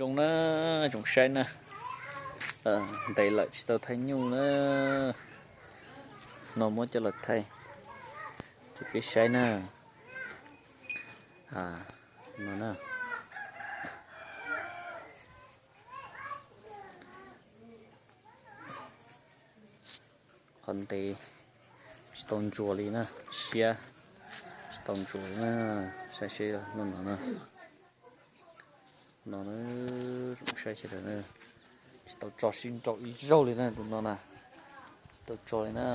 Zoo na, zoo saib na. Ntev lawm tsis tau thaij nyuj na. No muab coj los thaij ces peb saib na. No na. Qhov ntev tsis tau ntsuas li na, siab tsis tau ntsuas li na. Saib seb no no na. No na, saib seb, tsis tau tso sib nrau ib zaug li na tus no na. Tsis tau tso li na.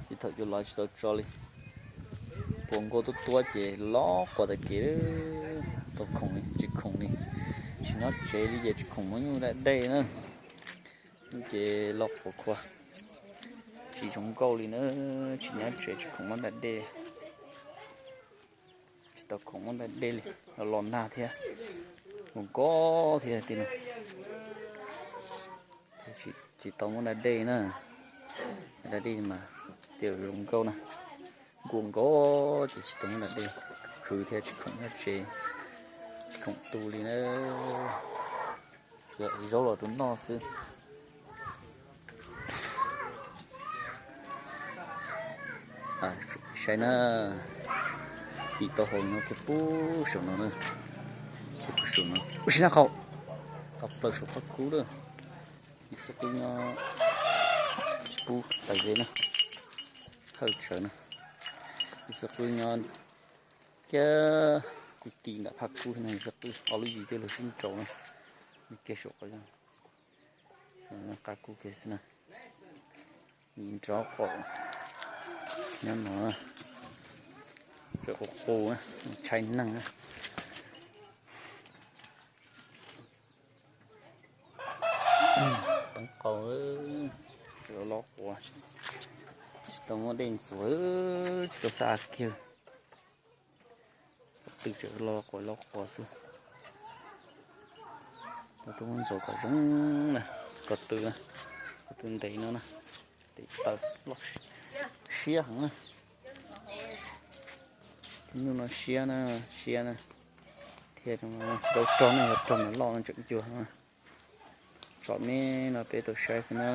Txij thaum yuav los tsis tau tso li. Quas nkaus tuab tuab ces loj quas tag kev, tau khoom li tsis khoom li. Tsis nyob tsev li ces tsis khoom muab nyuj da dej na. Ces loj quas khuav, tsis zoo nkauj li na. Tsis nyob tsev tsis khoom muab da dej. Tsis tau khoom muab da dej li, los nag thiab, nkaus nkaus thiab tiag no. Tsis tau muab da dej na. Da dej mas tias zoo nkauj na. Nkaus nkaus ces tsis tau muab da dej, khwv thiab tsis khoom nyob tsev, tsis khoom tu li na. Zaub los rau noj xwb. Saib na, yim tau hauv no kiag pub saum no na, kiag pub saum no ua si na qhau, tau plaws saum phaj kub lawm. Yim xwb qwb nyob tsis pub tas ze na, hawj tsawv na. Yim xwb qwb nyob kiag kuv ti ntawm phaj kub no, yim xwb qwb ob lub yim twb luag sib nraus na, nyob kiag saum qhov qab kub kiag xwb na. Yim nrov qaum nyob no, tseem qus qus na, tshai neeg na. Peeb qaug, loj quas, tsis tau muab dej ntxuav, tsis tau xa kiag. Ko tw tseem loj quas loj quas xwb. Tau tuaj muab ntxuav kom zoo na, ko tw, ko tw ntev no na, tes taw loj siab heev na. Nyuj no siab na, siab na, thiab tsis tau rog na, yog rog mas loj no tseem cuag. Tsom me no peb tau saib xwb na.